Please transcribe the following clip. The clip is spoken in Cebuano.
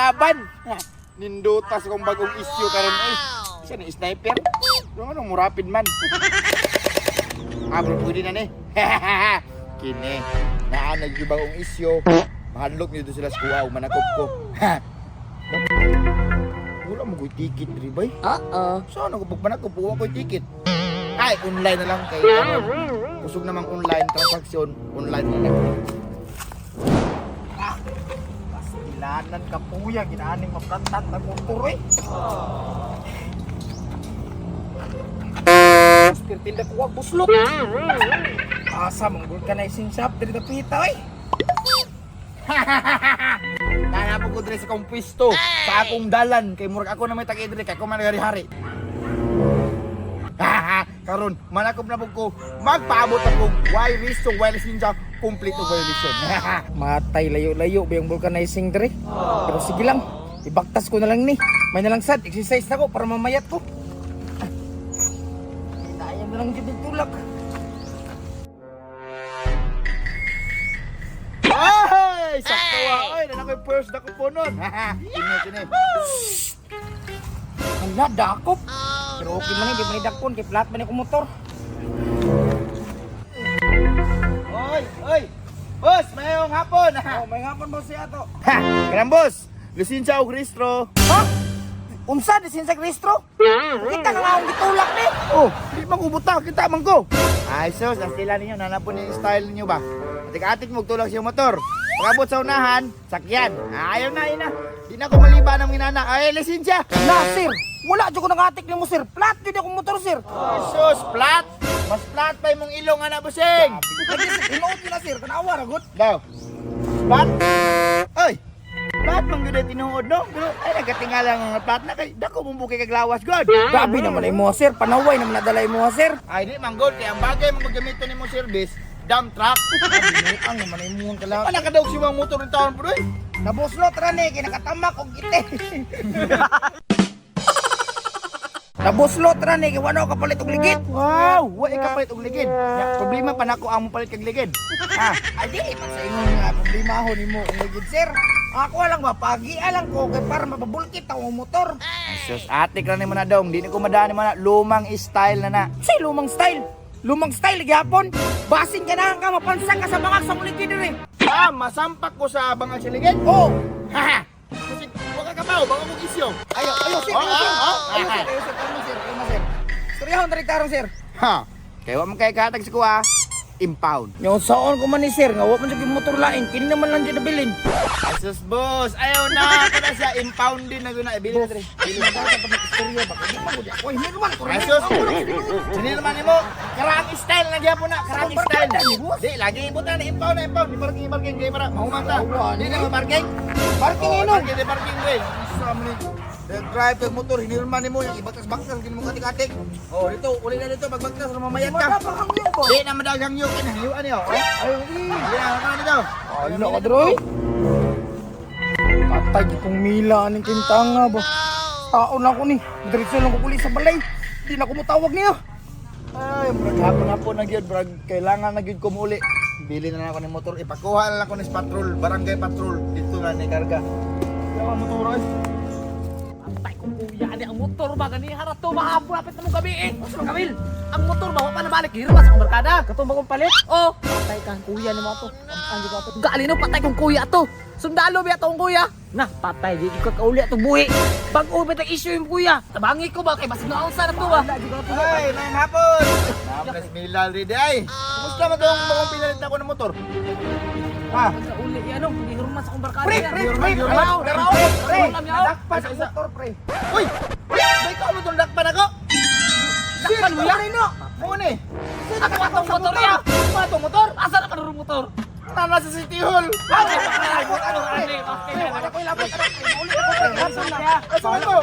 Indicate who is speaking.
Speaker 1: kalaban. Ha, nindutas akong bagong issue karon ay. Siya ni sniper. Pero ano mo rapid man. Ah, bro, pwede na ni. Kini, naa na yung bagong issue. Mahadlok nito sila sa kuha, manakop ko. Ha. Wala mo ko'y ticket, diri bay.
Speaker 2: Oo.
Speaker 1: Saan ako pag manakop, wala ko'y ticket. Ay, online na lang kay karon. Kusog namang online transaction, online na lang.
Speaker 3: Pastilanan ka puya, ginaaning maplatat ang motor eh. Tinda ko wag buslot. Asa mong vulcanizing shop diri dapita oy.
Speaker 1: Nanapog ko diri sa akong pwesto, sa akong dalan kay murag ako na may tagi diri kay ako man hari-hari. Karon manakop na pud ko, magpaabot ako why risto wireless ninja complete og violation.
Speaker 3: Matay layo-layo ba yung vulcanizing diri? Pero sige lang, ibaktas ko na lang ni. May nalang sad, exercise na ko para mamayat ko. Hinayang na lang dito tulak.
Speaker 1: Ay, sakto ah. Ay, na ako'y first na ko po nun. Kini kini.
Speaker 3: Hala, dakop. Pero okay man eh, di man dakpon kay flat man akong motor.
Speaker 1: Oy, oy. Boss, mayong hapon.
Speaker 3: Oh, may hapon boss siya ato.
Speaker 1: Ha, kanang boss. Lisensya og rehistro.
Speaker 3: Ha? Unsa di sa rehistro? Kita nga akong gitulak ni.
Speaker 1: Oh, di man ko buta, kita man ko. Ay sus, astila ninyo, nanapon yung style ninyo ba? Atik-atik mo tulak siyang motor. Pagabot sa unahan, sakyan. Ayaw na, ayun na. Di na ko maliba ng inana. Ay, lisensya.
Speaker 3: Na sir, wala jud ko nangatik nimo sir. Flat jud akong motor sir.
Speaker 1: Ay sus, flat. Mas flat pa imong ilong, anak busing.
Speaker 3: Lagi sir, hinuot yun na sir, kanawa ra gud.
Speaker 1: Daw. Flat? Ay, flat man gyud ay tinuod, no? Pero, ay, nagkatingala nga flat na kay dako mong bukay kag lawas, god.
Speaker 3: Grabe naman ay mo sir, panaway naman nadala imo sir.
Speaker 1: Ay, di man god kay ang bagay mo gamiton nimo service, dump truck.
Speaker 3: Ang naman ay mo kala.
Speaker 1: Wala ka daw si mga motor ng taon, bro. Eh.
Speaker 3: Nabuslot ra ni kay nakatamak og ite. Nabuslot ra ni kay wala ko kapalit og ligid.
Speaker 1: Wow, wa ikapalit og ligid. Ya, problema pa nako ang mopalit kag ligid. Ha.
Speaker 3: Ay di pa sa ingon nga problema ho nimo og ligid sir. Ako lang ba pagia lang ko kay para mapabulkit ang motor.
Speaker 1: Sus, atik ra nimo na dong, di ni ko madaan nimo na lumang style na na.
Speaker 3: Say lumang style. Lumang style gyapon. Basin ka na ka mapansang ka sa bangag sa ligid diri.
Speaker 1: Ah, masampak ko sa bangag sa ligid.
Speaker 3: Oh,
Speaker 1: Ha ha. Kasi wa ka kabaw, baka mo isyo.
Speaker 3: ayo ayo sir,
Speaker 1: Oh,
Speaker 3: ayo sir.
Speaker 1: ah, ah.
Speaker 3: Ayo sir, ayo sir, ayo sir, ayo sir. Storyahon diri tarong sir.
Speaker 1: Ha. Kay wa man kay katag sa kuha, impound.
Speaker 3: Yung saon ko man ni sir, nga wa man jud motor lain, kini naman lang jud nabilin.
Speaker 1: Sus, boss, ayaw na ako na siya impound din na guna ibili na diri.
Speaker 3: Dili na dapat pa mag-istorya ba? Di man gud ako. Hindi naman ko.
Speaker 1: Ay, sus. Sini naman nimo, karaang style na gyapon na, karaang style. Di lagi ibutan na impound na impound, di parking parking kay para mahuman ta. Di na parking.
Speaker 3: Parking
Speaker 1: Oh,
Speaker 3: inon.
Speaker 1: Parking, di parking dre. Sa ni drive kag motor hinirman nimo yung ibagtas-bagtas kini mo katik-atik. Oh, dito uli na dito pagbagtas ra mamayat ka.
Speaker 3: Madapang hangyo ba?
Speaker 1: Di na madaghang yo kinahiyuan niyo. Oh.
Speaker 3: Ay,
Speaker 1: Di na ka dito.
Speaker 3: ano ka droy? Patay kong mila aning kintanga ba. Tao na ako ni. Diretso lang ko uli sa balay. Di na ko mutawag niya.
Speaker 1: Ay, murag hapon-hapon na gyud, murag kailangan na gyud ko muli. Bili na lang ako ng motor, ipakuha na lang ako ni patrol, barangay patrol. Dito na ni karga. Yawa motor ay.
Speaker 2: Patay kong kuya ani ang motor ba gani harat to mahapon lapit na mong gabi eh. Unsa man Kamil? Ang motor ba wa pa nabalik hirma sa akong barkada.
Speaker 3: Katong bagong palit.
Speaker 2: Oh,
Speaker 3: Patay ka kuya ni mo to. Ang di ko ato.
Speaker 2: Galino patay kong kuya to. Sundalo biya tong kuya.
Speaker 3: Na, patay di ko kauli atong buhi. Bag-o ba tag issue yung kuya?
Speaker 2: Tabangi ko ba kay basig naunsa na to ba?
Speaker 3: Wala di ko ato.
Speaker 1: Ay, mayang hapon. Napres Milal rin ay. Kumusta man tong bagong pinalit ako ng motor? Ha?
Speaker 2: Uli ano, gihirma sa akong barkada.
Speaker 3: Pre, pre, pre, pre,
Speaker 2: Daraw, daraw,
Speaker 3: pre, pre,
Speaker 2: daraw.
Speaker 3: Nadakpan ang motor, pre.
Speaker 1: Uy! Bay ka mo tong dakpan ako.
Speaker 2: Dakpan mo ya?
Speaker 1: no. Mo ni.
Speaker 2: Ako atong motor ya.
Speaker 1: Mo atong motor.
Speaker 2: Asa na kanurong motor?
Speaker 1: Nana sa City Hall.
Speaker 3: Ano, pre? Pre, wala ko ilabot. Uli ako, pre. Hapon na.
Speaker 1: Asa mo to?